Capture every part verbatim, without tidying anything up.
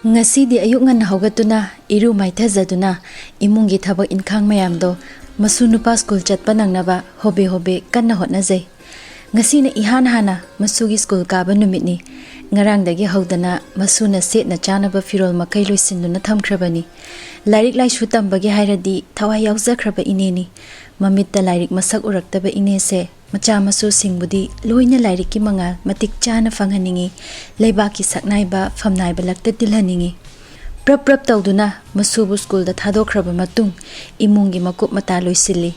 ꯉꯁꯤꯗꯤ ꯑꯌꯨꯛ ꯉꯟꯅ ꯍꯧꯒꯠꯇꯨꯅ, ꯏꯔꯨ ꯃꯥꯏꯊꯖꯗꯨꯅ, ꯏꯃꯨꯡꯒꯤ ꯊꯕꯛ ꯏꯟꯈꯥꯡ ꯃꯌꯥꯝꯗꯣ ꯃꯁꯨ ꯅꯨꯄꯥ ꯁ꯭ꯀꯨꯜ ꯆꯠꯄ ꯅꯪꯅꯕ ꯍꯣꯕꯦ ꯍꯣꯕꯦ ꯀꯟꯅ ꯍꯣꯠꯅꯖꯩ꯫ ꯉꯁꯤꯅ ꯏꯍꯥꯟ ꯍꯥꯟꯅ ꯃꯁꯨꯒꯤ ꯁ꯭ꯀꯨꯜ ꯀꯥꯕ ꯅꯨꯃꯤꯠꯅꯤ꯫ ꯉꯔꯥꯡꯗꯒꯤ ꯍꯧꯗꯅ ꯃꯁꯨꯅ ꯁꯦꯠꯅ ꯆꯥꯅꯕ ꯐꯤꯔꯣꯜ ꯃꯈꯩ ꯂꯣꯏꯁꯤꯟꯗꯨꯅ ꯊꯝꯈ꯭ꯔꯕꯅꯤ꯫ ꯂꯥꯏꯔꯤꯛ ꯂꯥꯏꯁꯨ ꯇꯝꯕꯒꯤ ꯍꯥꯏꯔꯗꯤ ꯊꯋꯥꯏ ꯌꯥꯎꯖꯈ꯭ꯔꯕ ꯏꯅꯦꯅꯤ꯫ ꯃꯃꯤꯠꯇ ꯂꯥꯏꯔꯤꯛ ꯃꯁꯛ ꯎꯔꯛꯇꯕ ꯏꯅꯦꯁꯦ ꯃꯆꯥ ꯃꯁꯨꯁꯤꯡꯕꯨꯗꯤ ꯂꯣꯏꯅ ꯂꯥꯏꯔꯤꯛꯀꯤ ꯃꯉꯥꯜ ꯃꯇꯤꯛ ꯆꯥꯅ ꯐꯪꯍꯟꯅꯤꯡꯏ, ꯂꯩꯕꯥꯛꯀꯤ ꯁꯛꯅꯥꯏꯕ ꯐꯝꯅꯥꯏꯕ ꯂꯛꯇ ꯇꯤꯜꯍꯟꯅꯤꯡꯏ꯫ ꯄ꯭ꯔꯞ ꯄ꯭ꯔꯞ ꯇꯧꯗꯨꯅ ꯃꯁꯨꯕꯨ ꯁ꯭ꯀꯨꯜꯗ ꯊꯥꯗꯣꯛꯈ꯭ꯔꯕ ꯃꯇꯨꯡ ꯏꯃꯨꯡꯒꯤ ꯃꯀꯨꯞ ꯃꯇꯥ ꯂꯣꯏꯁꯤꯜꯂꯤ꯫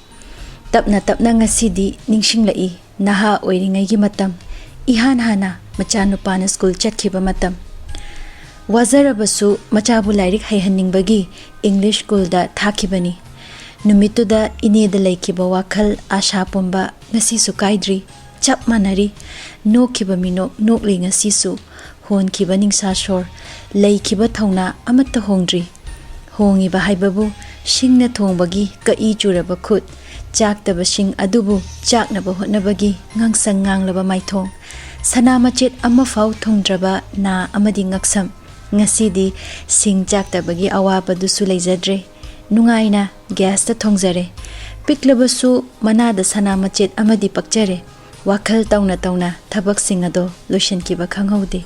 ꯇꯞꯅ ꯇꯞꯅ ꯉꯁꯤꯗꯤ ꯅꯤꯡꯁꯤꯡꯂꯛꯏ, ꯅꯍꯥ ꯑꯣꯏꯔꯤꯉꯩꯒꯤ ꯃꯇꯝ, ꯏꯍꯥꯟ ꯍꯥꯟꯅ ꯃꯆꯥꯅꯨꯄꯥꯅ ꯁ꯭ꯀꯨꯜ ꯆꯠꯈꯤꯕ ꯃꯇꯝ꯫ ꯋꯥꯖꯔꯕꯁꯨ ꯃꯆꯥꯕꯨ ꯂꯥꯏꯔꯤꯛ ꯍꯩꯍꯟꯅꯤꯡꯕꯒꯤ ꯏꯪꯂꯤꯁ ꯁ꯭ꯀꯨꯜꯗ ꯊꯥꯈꯤꯕꯅꯤ꯫ ꯅꯨꯃꯤꯠꯇꯨꯗ ꯏꯅꯦꯗ ꯂꯩꯈꯤꯕ ꯋꯥꯈꯜ, ꯑꯥꯁꯥ ꯄꯨꯝꯕ ꯉꯁꯤꯁꯨ ꯀꯥꯏꯗ꯭ꯔꯤ, ꯆꯞ ꯃꯥꯟꯅꯔꯤ꯫ ꯅꯣꯛꯈꯤꯕ ꯃꯤꯅꯣꯛ ꯅꯣꯛꯂꯤ ꯉꯁꯤꯁꯨ꯫ ꯍꯣꯟꯈꯤꯕ ꯅꯤꯡꯁꯥ ꯁꯣꯔ, ꯂꯩꯈꯤꯕ ꯊꯧꯅꯥ ꯑꯃꯠꯇ ꯍꯣꯡꯗ꯭ꯔꯤ꯫ ꯍꯣꯡꯉꯤꯕ ꯍꯥꯏꯕꯕꯨ ꯁꯤꯡꯅ ꯊꯣꯡꯕꯒꯤ ꯀꯛꯏ ꯆꯨꯔꯕ ꯈꯨꯠ, ꯆꯥꯛꯇꯕꯁꯤꯡ ꯑꯗꯨꯕꯨ ꯆꯥꯛꯅꯕ ꯍꯣꯠꯅꯕꯒꯤ ꯉꯥꯡꯁꯪ ꯉꯥꯡꯂꯕ ꯃꯥꯏꯊꯣꯡ, ꯁꯅꯥ ꯃꯆꯦꯠ ꯑꯃꯐꯥꯎ ꯊꯨꯡꯗ꯭ꯔꯕ ꯅꯥ ꯑꯃꯗꯤ ꯉꯛꯁꯝ꯫ ꯉꯁꯤꯗꯤ ꯁꯤꯡ ꯆꯥꯛꯇꯕꯒꯤ ꯑꯋꯥꯕꯗꯨꯁꯨ ꯂꯩꯖꯗ꯭ꯔꯦ꯫ ꯅꯨꯡꯉꯥꯏꯅ ꯒ꯭ꯌꯥꯁꯇ ꯊꯣꯡꯖꯔꯦ꯫ ꯄꯤꯛꯂꯕꯁꯨ ꯃꯅꯥꯗ ꯁꯅꯥ ꯃꯆꯦꯠ ꯑꯃꯗꯤ ꯄꯛꯆꯔꯦ꯫ ꯋꯥꯈꯜ ꯇꯧꯅ ꯇꯧꯅ ꯊꯕꯛꯁꯤꯡ ꯑꯗꯣ ꯂꯣꯏꯁꯤꯟꯈꯤꯕ ꯈꯪꯍꯧꯗꯦ꯫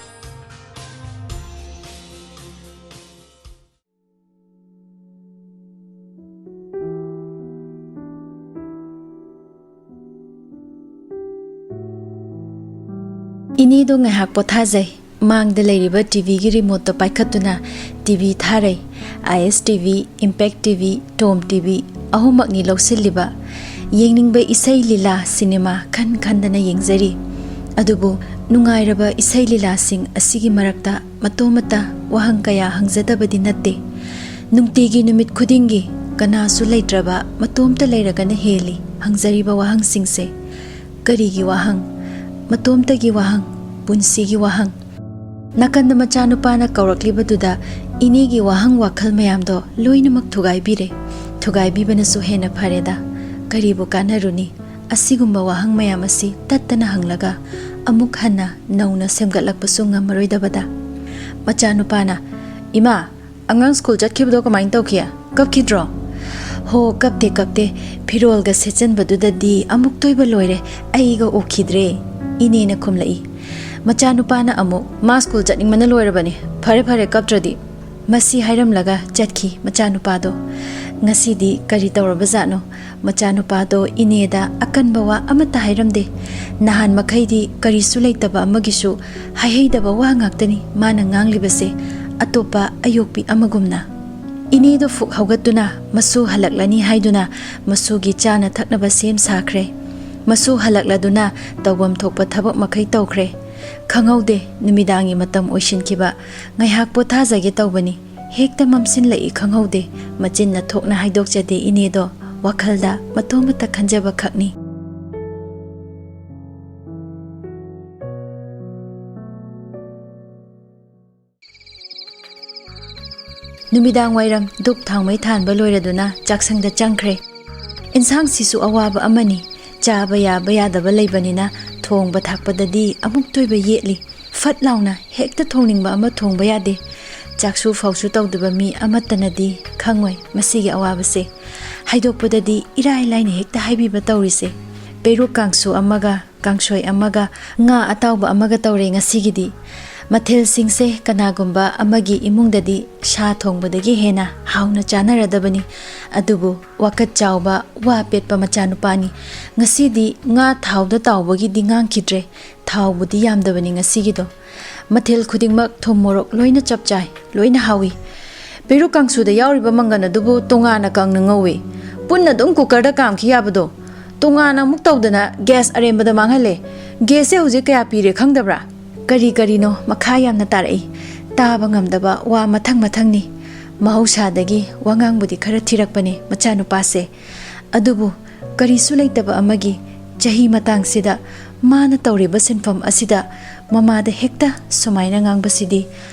ꯏꯅꯦꯗꯣ ꯉꯥꯏꯍꯥꯛ ꯄꯣꯊꯥꯖꯩ꯫ ꯃꯥꯡꯗ ꯂꯩꯔꯤꯕ ꯇꯤꯚꯤꯒꯤ ꯔꯤꯃꯣꯠꯇꯣ ꯄꯥꯏꯈꯠꯇꯨꯅ ꯇꯤꯚꯤ ꯊꯥꯔꯩ꯫ ꯑꯥꯏ ꯑꯦꯁ ꯇꯤꯚꯤ, ꯏꯝꯄꯦꯛ ꯇꯤꯚꯤ, ꯇꯣꯝ ꯇꯤꯚꯤ ꯑꯍꯨꯝꯃꯛꯅꯤ ꯂꯧꯁꯤꯜꯂꯤꯕ꯫ ꯌꯦꯡꯅꯤꯡꯕ ꯏꯁꯩ ꯂꯤꯂꯥ ꯁꯤꯅꯦꯃꯥ ꯈꯟ ꯈꯟꯗꯅ ꯌꯦꯡꯖꯔꯤ꯫ ꯑꯗꯨꯕꯨ ꯅꯨꯡꯉꯥꯏꯔꯕ ꯏꯁꯩ ꯂꯤꯂꯥꯁꯤꯡ ꯑꯁꯤꯒꯤ ꯃꯔꯛꯇ ꯃꯇꯣꯝꯇ ꯋꯥꯍꯪ ꯀꯌꯥ ꯍꯪꯖꯗꯕꯗꯤ ꯅꯠꯇꯦ꯫ ꯅꯨꯡꯇꯤꯒꯤ ꯅꯨꯃꯤꯠ ꯈꯨꯗꯤꯡꯒꯤ ꯀꯅꯥꯁꯨ ꯂꯩꯇ꯭ꯔꯕ ꯃꯇꯣꯝꯇ ꯂꯩꯔꯒꯅ ꯍꯦꯜꯂꯤ ꯍꯪꯖꯔꯤꯕ ꯋꯥꯍꯪꯁꯤꯡꯁꯦ꯫ ꯀꯔꯤꯒꯤ ꯋꯥꯍꯪ? ꯃꯇꯣꯝꯇꯒꯤ ꯋꯥꯍꯪ, ꯄꯨꯟꯁꯤꯒꯤ ꯋꯥꯍꯪ꯫ ꯅꯥꯀꯟꯗ ꯃꯆꯥꯅꯨꯄꯥꯅ ꯀꯧꯔꯛꯂꯤꯕꯗꯨꯗ ꯏꯅꯦꯒꯤ ꯋꯥꯍꯪ ꯋꯥꯈꯜ ꯃꯌꯥꯝꯗꯣ ꯂꯣꯏꯅꯃꯛ ꯊꯨꯒꯥꯏꯕꯤꯔꯦ꯫ ꯊꯨꯒꯥꯏꯕꯤꯕꯅꯁꯨ ꯍꯦꯟꯅ ꯐꯔꯦꯗ꯫ ꯀꯔꯤꯕꯨ ꯀꯥꯟꯅꯔꯨꯅꯤ? ꯑꯁꯤꯒꯨꯝꯕ ꯋꯥꯍꯪ ꯃꯌꯥꯝ ꯑꯁꯤ ꯇꯠꯇꯅ ꯍꯪꯂꯒ ꯑꯃꯨꯛ ꯍꯟꯅ ꯅꯧꯅ ꯁꯦꯝꯒꯠꯂꯛꯄꯁꯨ ꯉꯝꯃꯔꯣꯏꯗꯕꯗ꯫ ꯃꯆꯥꯅꯨꯄꯥꯅ, "ꯏꯃꯥ, ꯑꯉꯥꯡ ꯁ꯭ꯀꯨꯜ ꯆꯠꯈꯤꯕꯗꯣ ꯀꯃꯥꯏꯅ ꯇꯧꯈꯤ? ꯀꯞꯈꯤꯗ꯭ꯔꯣ?" "ꯍꯣ, ꯀꯞꯇꯦ, ꯀꯞꯇꯦ꯫ ꯐꯤꯔꯣꯜꯒ ꯁꯦꯠꯆꯟꯕꯗꯨꯗꯗꯤ ꯑꯃꯨꯛꯇꯣꯏꯕ ꯂꯣꯏꯔꯦ, ꯑꯩꯒ ꯎꯈꯤꯗ꯭ꯔꯦ", ꯏꯅꯦꯅ ꯈꯨꯝꯂꯛꯏ꯫ ꯃꯆꯥꯅꯨꯄꯥꯅ ꯑꯃꯨꯛ, "ꯃꯥ ꯁ꯭ꯀꯨꯜ ꯆꯠꯅꯤꯡꯕꯅ ꯂꯣꯏꯔꯕꯅꯤ꯫ ꯐꯔꯦ, ꯐꯔꯦ, ꯀꯞꯇ꯭ꯔꯗꯤ"꯫ ꯃꯁꯤ ꯍꯥꯏꯔꯝꯂꯒ ꯆꯠꯈꯤ ꯃꯆꯥꯅꯨꯄꯥꯗꯣ꯫ ꯉꯁꯤꯗꯤ ꯀꯔꯤ ꯇꯧꯔꯕꯖꯥꯠꯅꯣ? ꯃꯆꯥꯅꯨꯄꯥꯗꯣ ꯏꯅꯦꯗ ꯑꯀꯟꯕ ꯋꯥ ꯑꯃꯠꯇ ꯍꯥꯏꯔꯝꯗꯦ꯫ ꯅꯍꯥꯟ ꯃꯈꯩꯗꯤ ꯀꯔꯤꯁꯨ ꯂꯩꯇꯕ ꯑꯃꯒꯤꯁꯨ ꯍꯥꯏꯍꯩꯗꯕ ꯋꯥ ꯉꯥꯛꯇꯅꯤ ꯃꯥꯅ ꯉꯥꯡꯂꯤꯕꯁꯦ꯫ ꯑꯇꯣꯞꯄ ꯑꯌꯣꯛꯄꯤ ꯑꯃꯒꯨꯝꯅ꯫ ꯏꯅꯦꯗꯣ ꯐꯨꯛ ꯍꯧꯒꯠꯇꯨꯅ ꯃꯁꯨ ꯍꯜꯂꯛꯂꯅꯤ ꯍꯥꯏꯗꯨꯅ ꯃꯁꯨꯒꯤ ꯆꯥꯅ ꯊꯛꯅꯕ ꯁꯦꯝ ꯁꯥꯈ꯭ꯔꯦ꯫ ꯃꯁꯨ ꯍꯜꯂꯛꯂꯗꯨꯅ ꯇꯧꯐꯝ ꯊꯣꯛꯄ ꯊꯕꯛ ꯃꯈꯩ ꯇꯧꯈ꯭ꯔꯦ꯫ ꯈꯪꯍꯧꯗꯦ, ꯅꯨꯃꯤꯗꯥꯡꯒꯤ ꯃꯇꯝ ꯑꯣꯏꯁꯤꯟꯈꯤꯕ꯫ "ꯉꯥꯏꯍꯥꯛ ꯄꯣꯊꯥꯖꯒꯦ ꯇꯧꯕꯅꯤ, ꯍꯦꯛꯇ ꯃꯝꯁꯤꯜꯂꯛꯏ ꯈꯪꯍꯧꯗꯦ"꯫ ꯃꯆꯤꯟꯅ ꯊꯣꯛꯅ ꯍꯥꯏꯗꯣꯛꯆꯗꯦ ꯏꯅꯦꯗꯣ꯫ ꯋꯥꯈꯜꯗ ꯃꯇꯣꯝꯇ ꯈꯟꯖꯕ ꯈꯛꯅꯤ꯫ ꯅꯨꯃꯤꯗꯥꯡ ꯋꯥꯏꯔꯝ ꯙꯨꯞ ꯊꯥꯎꯃꯩ ꯊꯥꯟꯕ ꯂꯣꯏꯔꯗꯨꯅ ꯆꯥꯛꯁꯪꯗ ꯆꯪꯈ꯭ꯔꯦ꯫ ꯏꯟꯁꯥꯡꯁꯤꯁꯨ ꯑꯋꯥꯕ ꯑꯃꯅꯤ꯫ ꯆꯥꯕ ꯌꯥꯕ ꯌꯥꯗꯕ ꯂꯩꯕꯅꯤꯅ ꯊꯣꯡꯕ ꯊꯥꯛꯄꯗꯗꯤ ꯑꯃꯨꯛꯇꯣꯏꯕ ꯌꯦꯠꯂꯤ꯫ ꯐꯠ ꯂꯥꯎꯅ ꯍꯦꯛꯇ ꯊꯣꯡꯅꯤꯡꯕ ꯑꯃ ꯊꯣꯡꯕ ꯌꯥꯗꯦ꯫ ꯆꯥꯛꯁꯨ ꯐꯥꯎꯁꯨ ꯇꯧꯗꯕ ꯃꯤ ꯑꯃꯠꯇꯅꯗꯤ ꯈꯪꯉꯣꯏ ꯃꯁꯤꯒꯤ ꯑꯋꯥꯕꯁꯦ꯫ ꯍꯥꯏꯗꯣꯛꯄꯗꯗꯤ ꯏꯔꯥꯏ ꯂꯥꯏꯅ ꯍꯦꯛꯇ ꯍꯥꯏꯕꯤꯕ ꯇꯧꯔꯤꯁꯦ꯫ ꯄꯦꯔꯨꯛ ꯀꯥꯡꯁꯨ ꯑꯃꯒ, ꯀꯥꯡꯁꯣꯏ ꯑꯃꯒ, ꯉꯥ ꯑꯇꯥꯎꯕ ꯑꯃꯒ ꯇꯧꯔꯦ ꯉꯁꯤꯒꯤꯗꯤ꯫ ꯃꯊꯦꯜꯁꯤꯡꯁꯦ ꯀꯅꯥꯒꯨꯝꯕ ꯑꯃꯒꯤ ꯏꯃꯨꯡꯗꯗꯤ ꯁꯥ ꯊꯣꯡꯕꯗꯒꯤ ꯍꯦꯟꯅ ꯍꯥꯎꯅ ꯆꯥꯅꯔꯗꯕꯅꯤ꯫ ꯑꯗꯨꯕꯨ ꯋꯥꯀꯠ ꯆꯥꯎꯕ, ꯋꯥ ꯄꯦꯠꯄ ꯃꯆꯥꯅꯨꯄꯥꯅꯤ꯫ ꯉꯁꯤꯗꯤ ꯉꯥ ꯊꯥꯎꯗ ꯇꯥꯎꯕꯒꯤꯗꯤ ꯉꯥꯡꯈꯤꯗ꯭ꯔꯦ꯫ ꯊꯥꯎꯕꯨꯗꯤ ꯌꯥꯝꯗꯕꯅꯤ ꯉꯁꯤꯒꯤꯗꯣ꯫ ꯃꯊꯦꯜ ꯈꯨꯗꯤꯡꯃꯛ ꯊꯨꯝ ꯃꯣꯔꯣꯛ ꯂꯣꯏꯅ ꯆꯞ ꯆꯥꯏ, ꯂꯣꯏꯅ ꯍꯥꯎꯏ꯫ ꯄꯦꯔꯨꯛ ꯀꯥꯡꯁꯨꯗ ꯌꯥꯎꯔꯤꯕ ꯃꯪꯒꯟ ꯑꯗꯨꯕꯨ ꯇꯣꯉꯥꯟꯅ ꯀꯪꯅ ꯉꯧꯏ꯫ ꯄꯨꯟꯅ ꯑꯗꯨꯝ ꯀꯨꯀꯔꯗ ꯀꯥꯝꯈꯤ ꯌꯥꯕꯗꯣ꯫ ꯇꯣꯉꯥꯟꯅ ꯑꯃꯨꯛ ꯇꯧꯗꯅ ꯒ꯭ꯌꯥꯁ ꯑꯔꯦꯝꯕꯗ ꯃꯥꯡꯍꯜꯂꯦ꯫ ꯒ꯭ꯌꯥꯁꯁꯦ ꯍꯧꯖꯤꯛ ꯀꯌꯥ ꯄꯤꯔꯦ ꯈꯪꯗꯕ꯭ꯔꯥ? ꯀꯔꯤ ꯀꯔꯤꯅꯣ ꯃꯈꯥ ꯌꯥꯝꯅ ꯇꯥꯔꯛꯏ꯫ ꯇꯥꯕ ꯉꯝꯗꯕ ꯋꯥ ꯃꯊꯪ ꯃꯊꯪꯅꯤ꯫ ꯃꯍꯧꯁꯥꯗꯒꯤ ꯋꯥꯉꯥꯡꯕꯨꯗꯤ ꯈꯔ ꯊꯤꯔꯛꯄꯅꯦ ꯃꯆꯥꯅꯨꯄꯥꯁꯦ꯫ ꯑꯗꯨꯕꯨ ꯀꯔꯤꯁꯨ ꯂꯩꯇꯕ ꯑꯃꯒꯤ ꯆꯍꯤ ꯃꯇꯥꯡꯁꯤꯗ ꯃꯥꯅ ꯇꯧꯔꯤꯕ ꯁꯤꯟꯐꯝ ꯑꯁꯤꯗ ꯃꯃꯥꯗ ꯍꯦꯛꯇ ꯁꯨꯃꯥꯏꯅ ꯉꯥꯡꯕꯁꯤꯗꯤ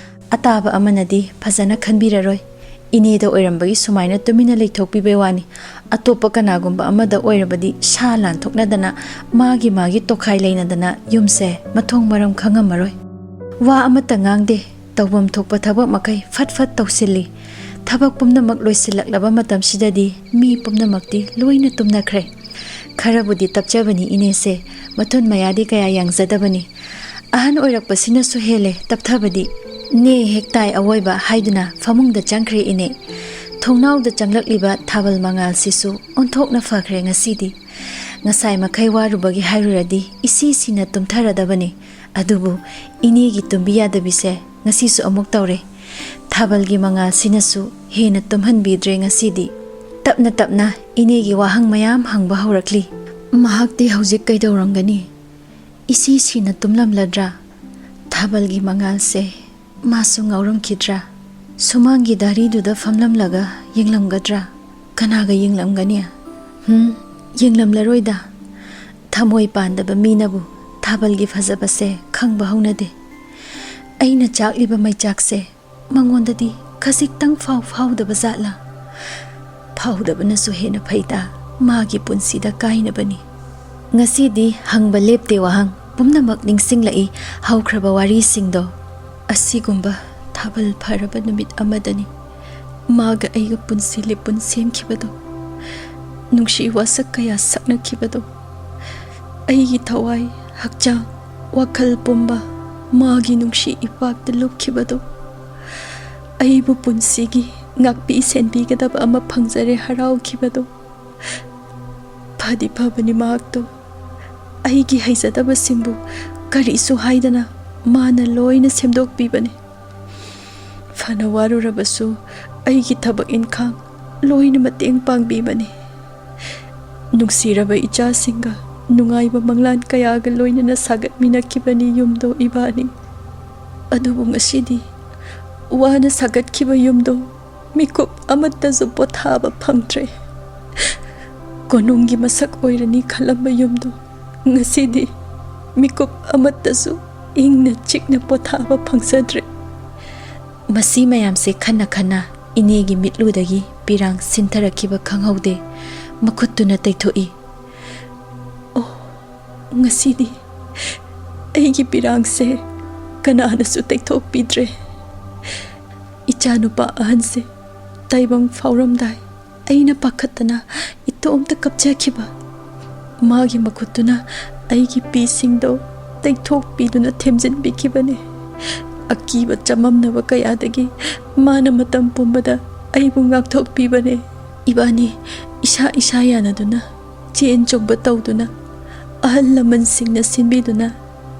ꯑꯇꯥꯕ ꯑꯃꯅꯗꯤ ꯐꯖꯅ ꯈꯟꯕꯤꯔꯔꯣꯏ꯫ ꯏꯅꯦꯗ ꯑꯣꯏꯔꯝꯕꯒꯤ ꯁꯨꯃꯥꯏꯅ ꯇꯨꯃꯤꯟꯅ ꯂꯩꯊꯣꯛꯄꯤꯕꯩ ꯋꯥꯅꯤ꯫ ꯑꯇꯣꯞꯄ ꯀꯅꯥꯒꯨꯝꯕ ꯑꯃꯗ ꯑꯣꯏꯔꯕꯗꯤ ꯁꯥ ꯂꯥꯟꯊꯣꯛꯅꯗꯅ, ꯃꯥꯒꯤ ꯃꯥꯒꯤ ꯇꯣꯈꯥꯏ ꯂꯩꯅꯗꯅ ꯌꯨꯝꯁꯦ ꯃꯊꯣꯡ ꯃꯔꯝ ꯈꯪꯉꯝꯃꯔꯣꯏ꯫ ꯋꯥ ꯑꯃꯠꯇ ꯉꯥꯡꯗꯦ꯫ ꯇꯧꯐꯝ ꯊꯣꯛꯄ ꯊꯕꯛ ꯃꯈꯩ ꯐꯠ ꯐꯠ ꯇꯧꯁꯤꯜꯂꯤ꯫ ꯊꯕꯛ ꯄꯨꯝꯅꯃꯛ ꯂꯣꯏꯁꯤꯜꯂꯛꯂꯕ ꯃꯇꯝꯁꯤꯗꯗꯤ ꯃꯤ ꯄꯨꯝꯅꯃꯛꯇꯤ ꯂꯣꯏꯅ ꯇꯨꯝꯅꯈ꯭ꯔꯦ꯫ ꯈꯔꯕꯨꯗꯤ ꯇꯞꯆꯕꯅꯤ ꯏꯅꯦꯁꯦ, ꯃꯊꯨꯟ ꯃꯌꯥꯗꯤ ꯀꯌꯥ ꯌꯥꯡꯖꯗꯕꯅꯤ꯫ ꯑꯍꯟ ꯑꯣꯏꯔꯛꯄꯁꯤꯅꯁꯨ ꯍꯦꯜꯂꯦ ꯇꯞꯊꯕꯗꯤ꯫ "ꯅꯦ ꯍꯦꯛ ꯇꯥꯏ ꯑꯋꯣꯏꯕ" ꯍꯥꯏꯗꯨꯅ ꯐꯃꯨꯡꯗ ꯆꯪꯈ꯭ꯔꯦ ꯏꯅꯦ꯫ ꯊꯣꯡꯅꯥꯎꯗ ꯆꯪꯂꯛꯂꯤꯕ ꯊꯥꯕꯜ ꯃꯉꯥꯜꯁꯤꯁꯨ ꯑꯣꯟꯊꯣꯛꯅ ꯐꯈ꯭ꯔꯦ ꯉꯁꯤꯗꯤ꯫ ꯉꯁꯥꯏ ꯃꯈꯩ ꯋꯥꯔꯨꯕꯒꯤ ꯍꯥꯏꯔꯨꯔꯗꯤ ꯏꯁꯤ ꯁꯤꯅ ꯇꯨꯝꯊꯔꯗꯕꯅꯤ꯫ ꯑꯗꯨꯕꯨ ꯏꯅꯦꯒꯤ ꯇꯨꯝꯕꯤ ꯌꯥꯗꯕꯤꯁꯦ ꯉꯁꯤꯁꯨ ꯑꯃꯨꯛ ꯇꯧꯔꯦ꯫ ꯊꯥꯕꯜꯒꯤ ꯃꯉꯥꯜꯁꯤꯅꯁꯨ ꯍꯦꯟꯅ ꯇꯨꯝꯍꯟꯕꯤꯗ꯭ꯔꯦ ꯉꯁꯤꯗꯤ꯫ ꯇꯞꯅ ꯇꯞꯅ ꯏꯅꯦꯒꯤ ꯋꯥꯍꯪ ꯃꯌꯥꯝ ꯍꯪꯕ ꯍꯧꯔꯛꯂꯤ꯫ "ꯃꯍꯥꯛꯇꯤ ꯍꯧꯖꯤꯛ ꯀꯩꯗꯧꯔꯝꯒꯅꯤ? ꯏꯁꯤ ꯁꯤꯅ ꯇꯨꯝꯂꯝꯂꯗ꯭ꯔꯥ? ꯊꯥꯕꯜꯒꯤ ꯃꯉꯥꯜꯁꯦ ꯃꯥꯁꯨ ꯉꯥꯎꯔꯝꯈꯤꯗ꯭ꯔꯥ? ꯁꯨꯃꯥꯡꯒꯤ ꯗꯥꯔꯤꯗꯨꯗ ꯐꯝꯂꯝꯂꯒ ꯌꯦꯡꯂꯝꯒꯗ꯭ꯔꯥ? ꯀꯅꯥꯒ ꯌꯦꯡꯂꯝꯒꯅꯤ? ꯍꯨꯝ, ꯌꯦꯡꯂꯝꯂꯔꯣꯏꯗ꯫ ꯊꯃꯣꯏ ꯄꯥꯟꯗꯕ ꯃꯤꯅꯕꯨ ꯊꯥꯕꯜꯒꯤ ꯐꯖꯕꯁꯦ ꯈꯪꯕ ꯍꯧꯅꯗꯦ꯫ ꯑꯩꯅ ꯆꯥꯛꯂꯤꯕ ꯃꯩꯆꯥꯛꯁꯦ ꯃꯉꯣꯟꯗꯗꯤ ꯈꯖꯤꯛꯇꯪ ꯐꯥꯎ ꯐꯥꯎꯗꯕ ꯖꯥꯠꯂꯥ? ꯐꯥꯎꯗꯕꯅꯁꯨ ꯍꯦꯟꯅ ꯐꯩꯗ, ꯃꯥꯒꯤ ꯄꯨꯟꯁꯤꯗ ꯀꯥꯏꯅꯕꯅꯤ꯫" ꯉꯁꯤꯗꯤ ꯍꯪꯕ ꯂꯦꯞꯇꯦ ꯋꯥꯍꯪ ꯄꯨꯝꯅꯃꯛ ꯅꯤꯡꯁꯤꯡꯂꯛꯏ ꯍꯧꯈ꯭ꯔꯕ ꯋꯥꯔꯤꯁꯤꯡꯗꯣ꯫ ꯑꯁꯤꯒꯨꯝꯕ ꯊꯥꯕꯜ ꯐꯔꯕ ꯅꯨꯃꯤꯠ ꯑꯃꯗꯅꯤ ꯃꯥꯒ ꯑꯩꯒ ꯄꯨꯟꯁꯤ ꯂꯤꯄꯨꯟ ꯁꯦꯝꯈꯤꯕꯗꯣ, ꯅꯨꯡꯁꯤ ꯋꯥꯁꯛ ꯀꯌꯥ ꯁꯛꯅꯈꯤꯕꯗꯣ, ꯑꯩꯒꯤ ꯊꯋꯥꯏ, ꯍꯛꯆꯥꯡ, ꯋꯥꯈꯜ ꯄꯨꯝꯕ ꯃꯥꯒꯤ ꯅꯨꯡꯁꯤ ꯏꯄꯥꯛꯇ ꯂꯨꯞꯈꯤꯕꯗꯣ, ꯑꯩꯕꯨ ꯄꯨꯟꯁꯤꯒꯤ ꯉꯥꯛꯄꯤ ꯁꯦꯟꯕꯤꯒꯗꯕ ꯑꯃ ꯐꯪꯖꯔꯦ ꯍꯔꯥꯎꯈꯤꯕꯗꯣ꯫ ꯐꯗꯤ ꯐꯕꯅꯤ ꯃꯍꯥꯛꯇꯣ꯫ ꯑꯩꯒꯤ ꯍꯩꯖꯗꯕꯁꯤꯡꯕꯨ ꯀꯔꯤꯁꯨ ꯍꯥꯏꯗꯅ ꯃꯥꯅ ꯂꯣꯏꯅ ꯁꯦꯝꯗꯣꯛꯄꯤꯕꯅꯤ꯫ ꯐꯅ ꯋꯥꯔꯨꯔꯕꯁꯨ ꯑꯩꯒꯤ ꯊꯕꯛ ꯏꯟꯈꯥꯡ ꯂꯣꯏꯅ ꯃꯇꯦꯡ ꯄꯥꯡꯕꯤꯕꯅꯤ꯫ ꯅꯨꯡꯁꯤꯔꯕ ꯏꯆꯥꯁꯤꯡꯒ ꯅꯨꯡꯉꯥꯏꯕ ꯃꯪꯂꯥꯟ ꯀꯌꯥꯒ ꯂꯣꯏꯅꯅ ꯁꯥꯒꯠꯃꯤꯟꯅꯈꯤꯕꯅꯤ ꯌꯨꯝꯗꯣ ꯏꯕꯥꯅꯤ꯫ ꯑꯗꯨꯕꯨ ꯉꯁꯤꯗꯤ ꯋꯥꯅ ꯁꯥꯒꯠꯈꯤꯕ ꯌꯨꯝꯗꯣ ꯃꯤꯀꯨꯞ ꯑꯃꯠꯇꯁꯨ ꯄꯣꯊꯥꯕ ꯐꯪꯗ꯭ꯔꯦ꯫ ꯀꯣꯅꯨꯡꯒꯤ ꯃꯁꯛ ꯑꯣꯏꯔꯅꯤ ꯈꯜꯂꯝꯕ ꯌꯨꯝꯗꯣ ꯉꯁꯤꯗꯤ ꯃꯤꯀꯨꯞ ꯑꯃꯠꯇꯁꯨ ꯏꯪꯅ ꯆꯤꯛꯅ ꯄꯣꯊꯥꯕ ꯐꯪꯖꯗ꯭ꯔꯦ꯫ ꯃꯁꯤ ꯃꯌꯥꯝꯁꯦ ꯈꯟꯅ ꯈꯟꯅ ꯏꯅꯦꯒꯤ ꯃꯤꯠꯂꯨꯗꯒꯤ ꯄꯤꯔꯥꯡ ꯁꯤꯟꯊꯔꯛꯈꯤꯕ ꯈꯪꯍꯧꯗꯦ꯫ ꯃꯈꯨꯠꯇꯨꯅ ꯇꯩꯊꯣꯛꯏ꯫ ꯑꯣ, ꯉꯁꯤꯗꯤ ꯑꯩꯒꯤ ꯄꯤꯔꯥꯡꯁꯦ ꯀꯅꯥꯅꯁꯨ ꯇꯩꯊꯣꯛꯄꯤꯗ꯭ꯔꯦ꯫ ꯏꯆꯥꯅꯨꯄꯥ ꯑꯍꯟꯁꯦ ꯇꯥꯏꯕꯪ ꯐꯥꯎꯔꯝꯗꯥꯏ ꯑꯩꯅ ꯄꯥꯈꯠꯇꯅ ꯏꯇꯣꯝꯇ ꯀꯞꯆꯈꯤꯕ꯫ ꯃꯥꯒꯤ ꯃꯈꯨꯠꯇꯨꯅ ꯑꯩꯒꯤ ꯄꯤꯁꯤꯡꯗꯣ ꯇꯩꯊꯣꯛꯄꯤꯗꯨꯅ ꯊꯦꯝꯖꯤꯟꯕꯤꯈꯤꯕꯅꯦ꯫ ꯑꯀꯤꯕ ꯆꯃꯝꯅꯕ ꯀꯌꯥꯗꯒꯤ ꯃꯥꯅ ꯃꯇꯝ ꯄꯨꯝꯕꯗ ꯑꯩꯕꯨ ꯉꯥꯛꯊꯣꯛꯄꯤꯕꯅꯦ꯫ ꯏꯕꯥꯅꯤ ꯏꯁꯥ ꯏꯁꯥ ꯌꯥꯅꯗꯨꯅ ꯆꯦꯟ ꯆꯣꯡꯕ ꯇꯧꯗꯨꯅ, ꯑꯍꯜ ꯂꯃꯟꯁꯤꯡꯅ ꯁꯤꯟꯕꯤꯗꯨꯅ,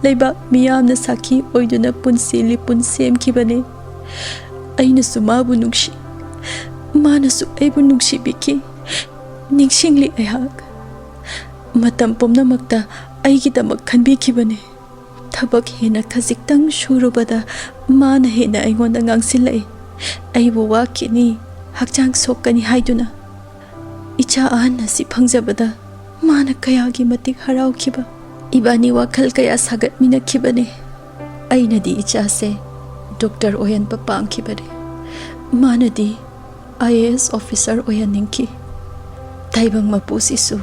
ꯂꯩꯕꯥꯛ ꯃꯤꯌꯥꯝꯅ ꯁꯥꯈꯤ ꯑꯣꯏꯗꯨꯅ ꯄꯨꯟꯁꯤ ꯂꯤꯄꯨꯟ ꯁꯦꯝꯈꯤꯕꯅꯤ꯫ ꯑꯩꯅꯁꯨ ꯃꯥꯕꯨ ꯅꯨꯡꯁꯤ, ꯃꯥꯅꯁꯨ ꯑꯩꯕꯨ ꯅꯨꯡꯁꯤꯕꯤꯈꯤ꯫ ꯅꯤꯡꯁꯤꯡꯂꯤ ꯑꯩꯍꯥꯛ꯫ ꯃꯇꯝ ꯄꯨꯝꯅꯃꯛꯇ ꯑꯩꯒꯤꯗꯃꯛ ꯈꯟꯕꯤꯈꯤꯕꯅꯤ꯫ ꯊꯕꯛ ꯍꯦꯟꯅ ꯈꯖꯤꯛꯇꯪ ꯁꯨꯔꯨꯕꯗ ꯃꯥꯅ ꯍꯦꯟꯅ ꯑꯩꯉꯣꯟꯗ ꯉꯥꯡꯁꯤꯜꯂꯛꯏ꯫ ꯑꯩꯕꯨ ꯋꯥꯈꯤꯅꯤ, ꯍꯛꯆꯥꯡ ꯁꯣꯛꯀꯅꯤ ꯍꯥꯏꯗꯨꯅ꯫ ꯏꯆꯥ ꯑꯍꯟ ꯑꯁꯤ ꯐꯪꯖꯕꯗ ꯃꯥꯅ ꯀꯌꯥꯒꯤ ꯃꯇꯤꯛ ꯍꯔꯥꯎꯈꯤꯕ꯫ ꯏꯕꯥꯅꯤ ꯋꯥꯈꯜ ꯀꯌꯥ ꯁꯥꯒꯠꯃꯤꯟꯅꯈꯤꯕꯅꯤ꯫ ꯑꯩꯅꯗꯤ ꯏꯆꯥꯁꯦ ꯗꯣꯛꯇꯔ ꯑꯣꯏꯍꯟꯕ ꯄꯥꯝꯈꯤꯕꯅꯤ꯫ ꯃꯥꯅꯗꯤ ꯑꯥꯏ ꯑꯦ ꯑꯦꯁ ꯑꯣꯐꯤꯁꯔ ꯑꯣꯏꯍꯟꯅꯤꯡꯈꯤ꯫ ꯇꯥꯏꯕꯪ ꯃꯄꯨꯁꯤꯁꯨ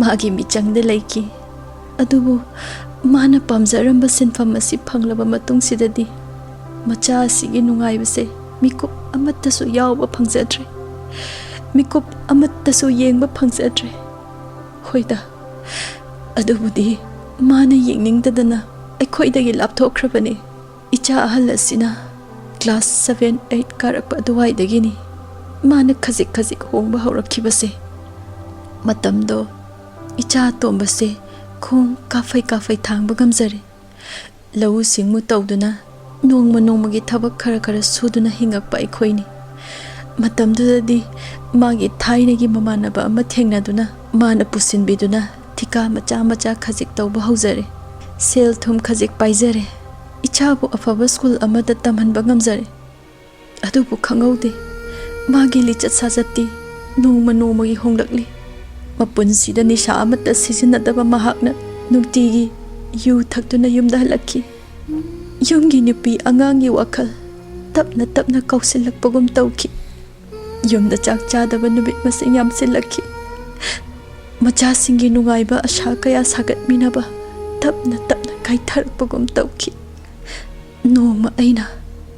ꯃꯥꯒꯤ ꯃꯤꯆꯪꯗ ꯂꯩꯈꯤ꯫ ꯑꯗꯨꯕꯨ ꯃꯥꯅ ꯄꯥꯝꯖꯔꯝꯕ ꯁꯤꯟꯐꯝ ꯑꯁꯤ ꯐꯪꯂꯕ ꯃꯇꯨꯡꯁꯤꯗꯗꯤ ꯃꯆꯥ ꯑꯁꯤꯒꯤ ꯅꯨꯡꯉꯥꯏꯕꯁꯦ ꯃꯤꯀꯨꯞ ꯑꯃꯠꯇꯁꯨ ꯌꯥꯎꯕ ꯐꯪꯖꯗ꯭ꯔꯦ꯫ ꯃꯤꯀꯨꯞ ꯑꯃꯠꯇꯁꯨ ꯌꯦꯡꯕ ꯐꯪꯖꯗ꯭ꯔꯦ꯫ ꯍꯣꯏꯗ, ꯑꯗꯨꯕꯨꯗꯤ ꯃꯥꯅ ꯌꯦꯡꯅꯤꯡꯗꯗꯅ ꯑꯩꯈꯣꯏꯗꯒꯤ ꯂꯥꯞꯊꯣꯛꯈ꯭ꯔꯕꯅꯤ꯫ ꯏꯆꯥ ꯑꯍꯜ ꯑꯁꯤꯅ ꯀ꯭ꯂꯥꯁ ꯁꯚꯦꯟ, ꯑꯩꯠ ꯀꯥꯔꯛꯄ ꯑꯗꯨꯋꯥꯏꯗꯒꯤꯅꯤ ꯃꯥꯅ ꯈꯖꯤꯛ ꯈꯖꯤꯛ ꯍꯣꯡꯕ ꯍꯧꯔꯛꯈꯤꯕꯁꯦ꯫ ꯃꯇꯝꯗꯣ ꯏꯆꯥ ꯑꯇꯣꯝꯕꯁꯦ ꯈꯣꯡ ꯀꯥꯐꯩ ꯀꯥꯐꯩ ꯊꯥꯡꯕ ꯉꯝꯖꯔꯦ꯫ ꯂꯧꯎ ꯁꯤꯡꯎ ꯇꯧꯗꯨꯅ ꯅꯣꯡꯃ ꯅꯣꯡꯃꯒꯤ ꯊꯕꯛ ꯈꯔ ꯈꯔ ꯁꯨꯗꯨꯅ ꯍꯤꯡꯉꯛꯄ ꯑꯩꯈꯣꯏꯅꯤ꯫ ꯃꯇꯝꯗꯨꯗꯗꯤ ꯃꯥꯒꯤ ꯊꯥꯏꯅꯒꯤ ꯃꯃꯥꯟꯅꯕ ꯑꯃ ꯊꯦꯡꯅꯗꯨꯅ ꯃꯥꯅ ꯄꯨꯁꯤꯟꯕꯤꯗꯨꯅ ꯊꯤꯀꯥ ꯃꯆꯥ ꯃꯆꯥ ꯈꯖꯤꯛ ꯇꯧꯕ ꯍꯧꯖꯔꯦ꯫ ꯁꯦꯜ ꯊꯨꯝ ꯈꯖꯤꯛ ꯄꯥꯏꯖꯔꯦ꯫ ꯏꯆꯥꯕꯨ ꯑꯐꯕ ꯁ꯭ꯀꯨꯜ ꯑꯃꯗ ꯇꯝꯍꯟꯕ ꯉꯝꯖꯔꯦ꯫ ꯑꯗꯨꯕꯨ ꯈꯪꯍꯧꯗꯦ, ꯃꯥꯒꯤ ꯂꯤꯆꯠ ꯁꯥꯖꯠꯇꯤ ꯅꯣꯡꯃ ꯅꯣꯡꯃꯒꯤ ꯍꯣꯡꯂꯛꯂꯤ꯫ ꯃꯄꯨꯟꯁꯤꯗ ꯅꯤꯁꯥ ꯑꯃꯠꯇ ꯁꯤꯖꯤꯟꯅꯗꯕ ꯃꯍꯥꯛꯅ ꯅꯨꯡꯇꯤꯒꯤ ꯌꯨ ꯊꯛꯇꯨꯅ ꯌꯨꯝꯗ ꯍꯜꯂꯛꯈꯤ꯫ ꯌꯨꯝꯒꯤ ꯅꯨꯄꯤ ꯑꯉꯥꯡꯒꯤ ꯋꯥꯈꯜ ꯇꯞꯅ ꯇꯞꯅ ꯀꯥꯎꯁꯤꯜꯂꯛꯄꯒꯨꯝ ꯇꯧꯈꯤ꯫ ꯌꯨꯝꯗ ꯆꯥꯛ ꯆꯥꯗꯕ ꯅꯨꯃꯤꯠ ꯃꯁꯤꯡ ꯌꯥꯝꯁꯤꯜꯂꯛꯈꯤ꯫ ꯃꯆꯥꯁꯤꯡꯒꯤ ꯅꯨꯡꯉꯥꯏꯕ ꯑꯁꯥ ꯀꯌꯥ ꯁꯥꯒꯠꯃꯤꯟꯅꯕ ꯇꯞꯅ ꯇꯞꯅ ꯀꯥꯏꯊꯔꯛꯄꯒꯨꯝ ꯇꯧꯈꯤ꯫ ꯅꯣꯡꯃ ꯑꯩꯅ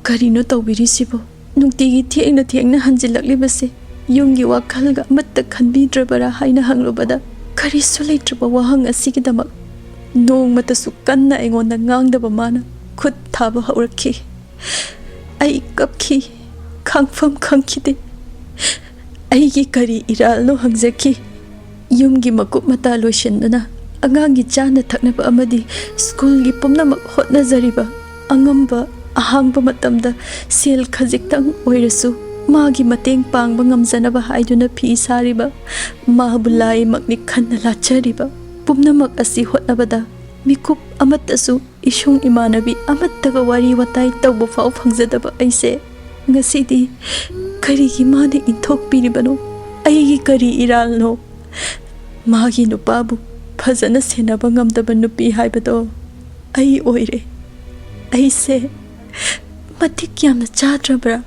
"ꯀꯔꯤꯅꯣ ꯇꯧꯕꯤꯔꯤꯁꯤꯕꯣ? ꯅꯨꯡꯇꯤꯒꯤ ꯊꯦꯡꯅ ꯊꯦꯡꯅ ꯍꯟꯖꯤꯜꯂꯛꯂꯤꯕꯁꯦ ꯌꯨꯝꯒꯤ ꯋꯥꯈꯜꯒ ꯑꯃꯠꯇ ꯈꯟꯕꯤꯗ꯭ꯔꯕꯔꯥ?" ꯍꯥꯏꯅ ꯍꯪꯂꯨꯕꯗ, ꯀꯔꯤꯁꯨ ꯂꯩꯇ꯭ꯔꯕ ꯋꯥꯍꯪ ꯑꯁꯤꯒꯤꯗꯃꯛ ꯅꯣꯡꯃꯇꯁꯨ ꯀꯟꯅ ꯑꯩꯉꯣꯟꯗ ꯉꯥꯡꯗꯕ ꯃꯥꯅ ꯈꯨꯠ ꯊꯥꯕ ꯍꯧꯔꯛꯈꯤ꯫ ꯑꯩ ꯀꯞꯈꯤ, ꯈꯥꯡꯐꯝ ꯈꯪꯈꯤꯗꯦ꯫ ꯑꯩꯒꯤ ꯀꯔꯤ ꯏꯔꯥꯜꯅꯣ ꯍꯪꯖꯈꯤ꯫ ꯌꯨꯝꯒꯤ ꯃꯀꯨꯞ ꯃꯇꯥ ꯂꯣꯏꯁꯤꯟꯗꯨꯅ, ꯑꯉꯥꯡꯒꯤ ꯆꯥꯅ ꯊꯛꯅꯕ ꯑꯃꯗꯤ ꯁ꯭ꯀꯨꯜꯒꯤ ꯄꯨꯝꯅꯃꯛ ꯍꯣꯠꯅꯖꯔꯤꯕ, ꯑꯉꯝꯕ ꯑꯍꯥꯡꯕ ꯃꯇꯝꯗ ꯁꯦꯜ ꯈꯖꯤꯛꯇꯪ ꯑꯣꯏꯔꯁꯨ ꯃꯥꯒꯤ ꯃꯇꯦꯡ ꯄꯥꯡꯕ ꯉꯝꯖꯅꯕ ꯍꯥꯏꯗꯨꯅ ꯐꯤ ꯁꯥꯔꯤꯕ, ꯃꯥꯕꯨ ꯂꯥꯏꯃꯛꯅꯤ ꯈꯟꯅ ꯂꯥꯠꯆꯔꯤꯕ ꯄꯨꯝꯅꯃꯛ ꯑꯁꯤ ꯍꯣꯠꯅꯕꯗ ꯃꯤꯀꯨꯞ ꯑꯃꯠꯇꯁꯨ, ꯏꯁꯨꯡ ꯏꯃꯥꯟꯅꯕꯤ ꯑꯃꯠꯇꯒ ꯋꯥꯔꯤ ꯋꯥꯇꯥꯏ ꯇꯧꯕ ꯐꯥꯎ ꯐꯪꯖꯗꯕ ꯑꯩꯁꯦ ꯉꯁꯤꯗꯤ ꯀꯔꯤꯒꯤ ꯃꯥꯅ ꯏꯟꯊꯣꯛꯄꯤꯔꯤꯕꯅꯣ? ꯑꯩꯒꯤ ꯀꯔꯤ ꯏꯔꯥꯜꯅꯣ? ꯃꯥꯒꯤ ꯅꯨꯄꯥꯕꯨ ꯐꯖꯅ ꯁꯦꯟꯅꯕ ꯉꯝꯗꯕ ꯅꯨꯄꯤ ꯍꯥꯏꯕꯗꯣ ꯑꯩ ꯑꯣꯏꯔꯦ꯫ ꯑꯩꯁꯦ ꯃꯇꯤꯛ ꯌꯥꯝꯅ ꯆꯥꯗ꯭ꯔꯕ꯭ꯔꯥ?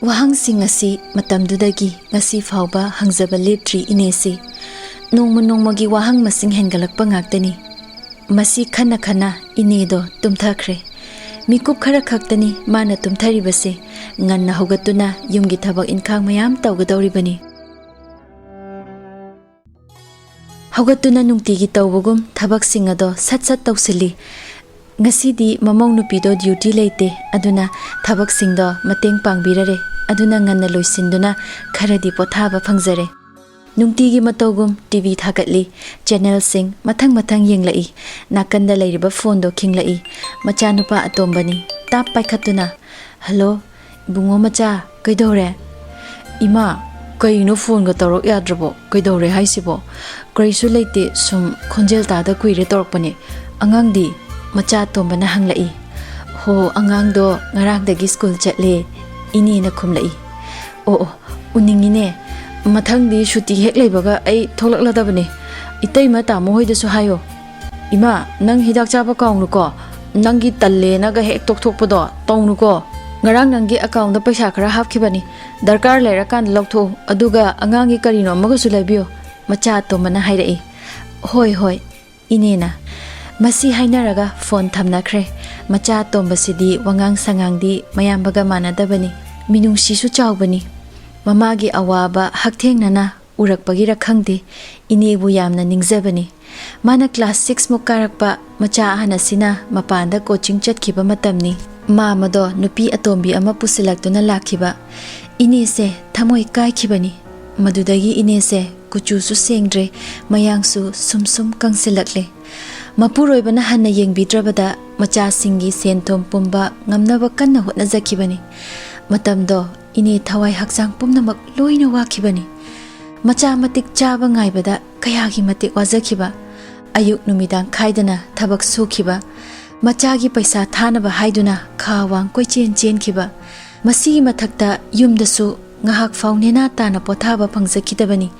ꯋꯥꯍꯪꯁꯤꯡ ꯑꯁꯤ ꯃꯇꯝꯗꯨꯗꯒꯤ ꯉꯁꯤ ꯐꯥꯎꯕ ꯍꯪꯖꯕ ꯂꯦꯞꯇ꯭ꯔꯤ ꯏꯅꯦꯁꯤ꯫ ꯅꯣꯡꯃ ꯅꯣꯡꯃꯒꯤ ꯋꯥꯍꯪ ꯃꯁꯤꯡ ꯍꯦꯟꯒꯠꯂꯛꯄ ꯉꯥꯛꯇꯅꯤ꯫ ꯃꯁꯤ ꯈꯟꯅ ꯈꯟꯅ ꯏꯅꯦꯗꯣ ꯇꯨꯝꯊꯈ꯭ꯔꯦ꯫ ꯃꯤꯀꯨꯞ ꯈꯔ ꯈꯛꯇꯅꯤ ꯃꯥꯅ ꯇꯨꯝꯊꯔꯤꯕꯁꯦ꯫ ꯉꯟꯅ ꯍꯧꯒꯠꯇꯨꯅ ꯌꯨꯝꯒꯤ ꯊꯕꯛ ꯏꯟꯈꯥꯡ ꯃꯌꯥꯝ ꯇꯧꯒꯗꯧꯔꯤꯕꯅꯤ꯫ ꯍꯧꯒꯠꯇꯨꯅ ꯅꯨꯡꯇꯤꯒꯤ ꯇꯧꯕꯒꯨꯝ ꯊꯕꯛꯁꯤꯡ ꯑꯗꯣ ꯁꯠ ꯁꯠ ꯇꯧꯁꯤꯜꯂꯤ꯫ ꯉꯁꯤꯗꯤ ꯃꯃꯧ ꯅꯨꯄꯤꯗꯣ ꯗ꯭ꯌꯨꯇꯤ ꯂꯩꯇꯦ, ꯑꯗꯨꯅ ꯊꯕꯛꯁꯤꯡꯗꯣ ꯃꯇꯦꯡ ꯄꯥꯡꯕꯤꯔꯔꯦ꯫ ꯑꯗꯨꯅ ꯉꯟꯅ ꯂꯣꯏꯁꯤꯟꯗꯨꯅ ꯈꯔꯗꯤ ꯄꯣꯊꯥꯕ ꯐꯪꯖꯔꯦ꯫ ꯅꯨꯡꯇꯤꯒꯤ ꯃꯇꯧꯒꯨꯝ ꯇꯤꯚꯤ ꯊꯥꯒꯠꯂꯤ, ꯆꯦꯅꯦꯜꯁꯤꯡ ꯃꯊꯪ ꯃꯊꯪ ꯌꯦꯡꯂꯛꯏ꯫ ꯅꯥꯀꯟꯗ ꯂꯩꯔꯤꯕ ꯐꯣꯟꯗꯣ ꯈꯤꯡꯂꯛꯏ꯫ ꯃꯆꯥꯅꯨꯄꯥ ꯑꯇꯣꯝꯕꯅꯤ꯫ ꯇꯥꯞ ꯄꯥꯏꯈꯠꯇꯨꯅ, "ꯍꯜꯂꯣ, ꯏꯕꯨꯡꯉꯣ ꯃꯆꯥ, ꯀꯩꯗꯧꯔꯦ?" "ꯏꯃꯥ, ꯀꯩꯅꯣ ꯐꯣꯟꯒ ꯇꯧꯔꯛ ꯌꯥꯗ꯭ꯔꯕꯣ? ꯀꯩꯗꯧꯔꯦ ꯍꯥꯏꯁꯤꯕꯣ?" "ꯀꯔꯤꯁꯨ ꯂꯩꯇꯦ, ꯁꯨꯝ ꯈꯣꯟꯖꯦꯜ ꯇꯥꯗ ꯀꯨꯏꯔꯦ ꯇꯧꯔꯛꯄꯅꯦ꯫ ꯑꯉꯥꯡꯗꯤ?" ꯃꯆꯥ ꯑꯇꯣꯝꯕꯅ ꯍꯪꯂꯛꯏ꯫ "ꯍꯣ, ꯑꯉꯥꯡꯗꯣ ꯉꯔꯥꯡꯗꯒꯤ ꯁ꯭ꯀꯨꯜ ꯆꯠꯂꯦ," ꯏꯅꯦꯅ ꯈꯨꯝꯂꯛꯏ꯫ "ꯑꯣ, ꯑꯣ, ꯎꯅꯤꯡꯉꯤꯅꯦ꯫ ꯃꯊꯪꯗꯤ ꯁꯨꯇꯤ ꯍꯦꯛ ꯂꯩꯕꯒ ꯑꯩ ꯊꯣꯛꯂꯛꯂꯗꯕꯅꯦ꯫ ꯏꯇꯩꯃ ꯇꯥꯃꯣ ꯍꯣꯏꯗꯁꯨ ꯍꯥꯏꯌꯣ꯫" "ꯏꯃꯥ, ꯅꯪ ꯍꯤꯗꯥꯛ ꯆꯥꯕ ꯀꯥꯎꯅꯨꯀꯣ꯫ ꯅꯪꯒꯤ ꯇꯜꯂꯦꯅꯒ ꯍꯦꯛ ꯇꯣꯛꯊꯣꯛꯄꯗꯣ ꯇꯧꯅꯨꯀꯣ꯫ ꯉꯔꯥꯡ ꯅꯪꯒꯤ ꯑꯦꯀꯥꯎꯟꯗ ꯄꯩꯁꯥ ꯈꯔ ꯍꯥꯞꯈꯤꯕꯅꯤ꯫ ꯗꯔꯀꯥꯔ ꯂꯩꯔꯀꯥꯟꯗ ꯂꯧꯊꯣꯛꯎ꯫ ꯑꯗꯨꯒ ꯑꯉꯥꯡꯒꯤ ꯀꯔꯤꯅꯣ ꯑꯃꯒꯁꯨ ꯂꯩꯕꯤꯌꯨ," ꯃꯆꯥ ꯑꯇꯣꯝꯕꯅ ꯍꯥꯏꯔꯛꯏ꯫ "ꯍꯣꯏ, ꯍꯣꯏ, ꯏꯅꯦꯅ꯫" ꯃꯁꯤ ꯍꯥꯏꯅꯔꯒ ꯐꯣꯟ ꯊꯝꯅꯈ꯭ꯔꯦ꯫ ꯃꯆꯥ ꯑꯇꯣꯝꯕꯁꯤꯗꯤ ꯋꯥꯉꯥꯡ ꯁꯉꯥꯡꯗꯤ ꯃꯌꯥꯝꯕꯒ ꯃꯥꯟꯅꯗꯕꯅꯤ꯫ ꯃꯤꯅꯨꯡꯁꯤꯁꯨ ꯆꯥꯎꯕꯅꯤ꯫ ꯃꯃꯥꯒꯤ ꯑꯋꯥꯕ ꯍꯛꯊꯦꯡꯅꯅ ꯎꯔꯛꯄꯒꯤꯔ ꯈꯪꯗꯦ, ꯏꯅꯦꯕꯨ ꯌꯥꯝꯅ ꯅꯤꯡꯖꯕꯅꯤ꯫ ꯃꯥꯅ ꯀ꯭ꯂꯥꯁ ꯁꯤꯛꯁ ꯃꯨꯛ ꯀꯥꯔꯛꯄ ꯃꯆꯥ ꯑꯍꯟ ꯑꯁꯤꯅ ꯃꯄꯥꯟꯗ ꯀꯣꯆꯤꯡ ꯆꯠꯈꯤꯕ ꯃꯇꯝꯅꯤ꯫ ꯃꯥꯃꯗꯣ ꯅꯨꯄꯤ ꯑꯇꯣꯝꯕꯤ ꯑꯃ ꯄꯨꯁꯤꯜꯂꯛꯇꯨꯅ ꯂꯥꯛꯈꯤꯕ꯫ ꯏꯅꯦꯁꯦ ꯊꯃꯣꯏ ꯀꯥꯏꯈꯤꯕꯅꯤ꯫ ꯃꯗꯨꯗꯒꯤ ꯏꯅꯦꯁꯦ ꯀꯨꯆꯨꯁꯨ ꯁꯦꯡꯗ꯭ꯔꯦ, ꯃꯌꯥꯡꯁꯨ ꯁꯨꯝ ꯁꯨꯝ ꯀꯪꯁꯤꯜꯂꯛꯂꯦ꯫ ꯃꯄꯨꯔꯣꯏꯕꯅ ꯍꯟꯅ ꯌꯦꯡꯕꯤꯗ꯭ꯔꯕꯗ ꯃꯆꯥꯁꯤꯡꯒꯤ ꯁꯦꯟ ꯊꯨꯝ ꯄꯨꯝꯕ ꯉꯝꯅꯕ ꯀꯟꯅ ꯍꯣꯠꯅꯖꯈꯤꯕꯅꯤ꯫ ꯃꯇꯝꯗꯣ ꯏꯅꯦ ꯊꯋꯥꯏ ꯍꯛꯆꯥꯡ ꯄꯨꯝꯅꯃꯛ ꯂꯣꯏꯅ ꯋꯥꯈꯤꯕꯅꯤ꯫ ꯃꯆꯥ ꯃꯇꯤꯛ ꯆꯥꯕ ꯉꯥꯏꯕꯗ ꯀꯌꯥꯒꯤ ꯃꯇꯤꯛ ꯋꯥꯖꯈꯤꯕ꯫ ꯑꯌꯨꯛ ꯅꯨꯃꯤꯗꯥꯡ ꯈꯥꯏꯗꯅ ꯊꯕꯛ ꯁꯨꯈꯤꯕ꯫ ꯃꯆꯥꯒꯤ ꯄꯩꯁꯥ ꯊꯥꯅꯕ ꯍꯥꯏꯗꯨꯅ ꯈꯥ ꯋꯥꯡ ꯀꯣꯏꯆꯦꯟ ꯆꯦꯟꯈꯤꯕ꯫ ꯃꯁꯤꯒꯤ ꯃꯊꯛꯇ ꯌꯨꯝꯗꯁꯨ ꯉꯥꯏꯍꯥꯛ ꯐꯥꯎ ꯅꯦꯅꯥ ꯇꯥꯅ ꯄꯣꯊꯥꯕ ꯐꯪꯖꯈꯤꯗꯕꯅꯤ꯫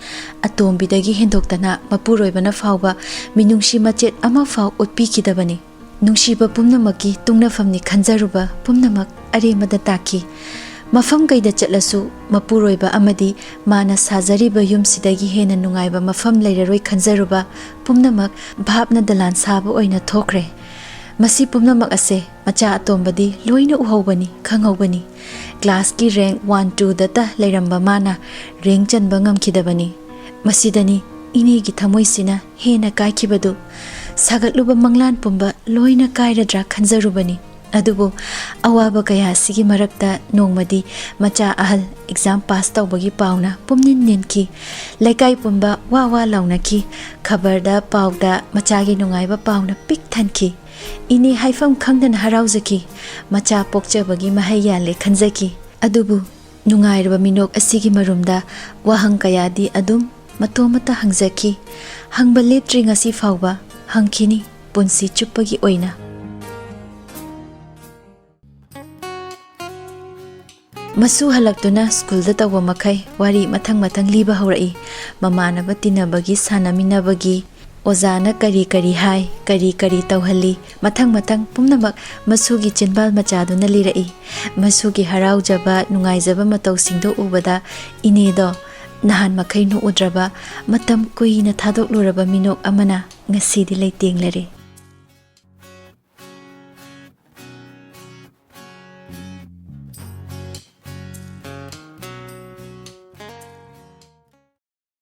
ꯑꯇꯣꯝꯕꯤꯗꯒꯤ ꯍꯦꯟꯗꯣꯛꯇꯅ ꯃꯄꯨꯔꯣꯏꯕꯅ ꯐꯥꯎꯕ ꯃꯤꯅꯨꯡꯁꯤ ꯃꯆꯦꯠ ꯑꯃꯐꯥꯎ ꯎꯠꯄꯤꯈꯤꯗꯕꯅꯤ꯫ ꯅꯨꯡꯁꯤꯕ ꯄꯨꯝꯅꯃꯛꯀꯤ ꯇꯨꯡꯅꯐꯝꯅꯤ ꯈꯟꯖꯔꯨꯕ ꯄꯨꯝꯅꯃꯛ ꯑꯔꯦꯝꯕꯗ ꯇꯥꯈꯤ꯫ ꯃꯐꯝ ꯀꯩꯗ ꯆꯠꯂꯁꯨ ꯃꯄꯨꯔꯣꯏꯕ ꯑꯃꯗꯤ ꯃꯥꯅ ꯁꯥꯖꯔꯤꯕ ꯌꯨꯝꯁꯤꯗꯒꯤ ꯍꯦꯟꯅ ꯅꯨꯡꯉꯥꯏꯕ ꯃꯐꯝ ꯂꯩꯔꯔꯣꯏ ꯈꯟꯖꯔꯨꯕ ꯄꯨꯝꯅꯃꯛ ꯚꯥꯞꯅ ꯗꯂꯥꯟ ꯁꯥꯕ ꯑꯣꯏꯅ ꯊꯣꯛꯈ꯭ꯔꯦ꯫ ꯃꯁꯤ ꯄꯨꯝꯅꯃꯛ ꯑꯁꯦ ꯃꯆꯥ ꯑꯇꯣꯝꯕꯗꯤ ꯂꯣꯏꯅ ꯎꯍꯧꯕꯅꯤ, ꯈꯪꯍꯧꯕꯅꯤ꯫ ꯀ꯭ꯂꯥꯁꯀꯤ ꯔꯦꯡꯛ ꯋꯥꯟ ꯇꯨꯗꯇ ꯂꯩꯔꯝꯕ ꯃꯥꯅ ꯔꯦꯡꯛ ꯆꯟꯕ ꯉꯝꯈꯤꯗꯕꯅꯤ꯫ ꯃꯁꯤꯗꯅꯤ ꯏꯅꯦꯒꯤ ꯊꯃꯣꯏꯁꯤꯅ ꯍꯦꯟꯅ ꯀꯥꯏꯈꯤꯕꯗꯨ꯫ ꯁꯥꯒꯠꯂꯨꯕ ꯃꯪꯂꯥꯟ ꯄꯨꯝꯕ ꯂꯣꯏꯅ ꯀꯥꯏꯔꯗ꯭ꯔꯥ ꯈꯟꯖꯔꯨꯕꯅꯤ꯫ ꯑꯗꯨꯕꯨ ꯑꯋꯥꯕ ꯀꯌꯥ ꯑꯁꯤꯒꯤ ꯃꯔꯛꯇ ꯅꯣꯡꯃꯗꯤ ꯃꯆꯥ ꯑꯍꯜ ꯑꯦꯛꯖꯥꯝ ꯄꯥꯁ ꯇꯧꯕꯒꯤ ꯄꯥꯎꯅ ꯄꯨꯝꯅꯤꯟ ꯅꯤꯟꯈꯤ꯫ ꯂꯩꯀꯥꯏ ꯄꯨꯝꯕ ꯋꯥ ꯋꯥ ꯂꯥꯎꯅꯈꯤ꯫ ꯈꯕꯔꯗ, ꯄꯥꯎꯗ ꯃꯆꯥꯒꯤ ꯅꯨꯡꯉꯥꯏꯕ ꯄꯥꯎꯅ ꯄꯤꯛ ꯊꯟꯈꯤ꯫ ꯏꯅꯦ ꯍꯥꯏꯐꯝ ꯈꯪꯗꯅ ꯍꯔꯥꯎꯖꯈꯤ꯫ ꯃꯆꯥ ꯄꯣꯛꯆꯕꯒꯤ ꯃꯍꯩ ꯌꯥꯜꯂꯦ ꯈꯟꯖꯈꯤ꯫ ꯑꯗꯨꯕꯨ ꯅꯨꯡꯉꯥꯏꯔꯕ ꯃꯤꯅꯣꯛ ꯑꯁꯤꯒꯤ ꯃꯔꯨꯝꯗ ꯋꯥꯍꯪ ꯀꯌꯥꯗꯤ ꯑꯗꯨꯝ ꯃꯇꯣꯝꯇ ꯍꯪꯖꯈꯤ꯫ ꯍꯪꯕ ꯂꯦꯞꯇ꯭ꯔꯤ ꯉꯁꯤ ꯐꯥꯎꯕ꯫ ꯍꯪꯈꯤꯅꯤ ꯄꯨꯟꯁꯤ ꯆꯨꯞꯄꯒꯤ ꯑꯣꯏꯅ꯫ ꯃꯁꯨ ꯍꯜꯂꯛꯇꯨꯅ ꯁ꯭ꯀꯨꯜꯗ ꯇꯧꯕ ꯃꯈꯩ ꯋꯥꯔꯤ ꯃꯊꯪ ꯃꯊꯪ ꯂꯤꯕ ꯍꯧꯔꯛꯏ꯫ ꯃꯃꯥꯟꯅꯕ ꯇꯤꯟꯅꯕꯒꯤ, ꯁꯥꯟꯅꯃꯤꯟꯅꯕꯒꯤ, ꯑꯣꯖꯥꯅ ꯀꯔꯤ ꯀꯔꯤ ꯍꯥꯏ, ꯀꯔꯤ ꯀꯔꯤ ꯇꯧꯍꯜꯂꯤ, ꯃꯊꯪ ꯃꯊꯪ ꯄꯨꯝꯅꯃꯛ ꯃꯁꯨꯒꯤ ꯆꯤꯟꯕꯥꯜ ꯃꯆꯥꯗꯨꯅ ꯂꯤꯔꯛꯏ꯫ ꯃꯁꯨꯒꯤ ꯍꯔꯥꯎꯖꯕ, ꯅꯨꯡꯉꯥꯏꯖꯕ ꯃꯇꯧꯁꯤꯡꯗꯨ ꯎꯕꯗ ꯏꯅꯦꯗꯣ ꯅꯍꯥꯟ ꯃꯈꯩ ꯅꯣꯛꯎꯗ꯭ꯔꯕ, ꯃꯇꯝ ꯀꯨꯏꯅ ꯊꯥꯗꯣꯛꯂꯨꯔꯕ ꯃꯤꯅꯣꯛ ꯑꯃꯅ ꯉꯁꯤꯗꯤ ꯂꯩꯇꯦꯡꯂꯔꯦ꯫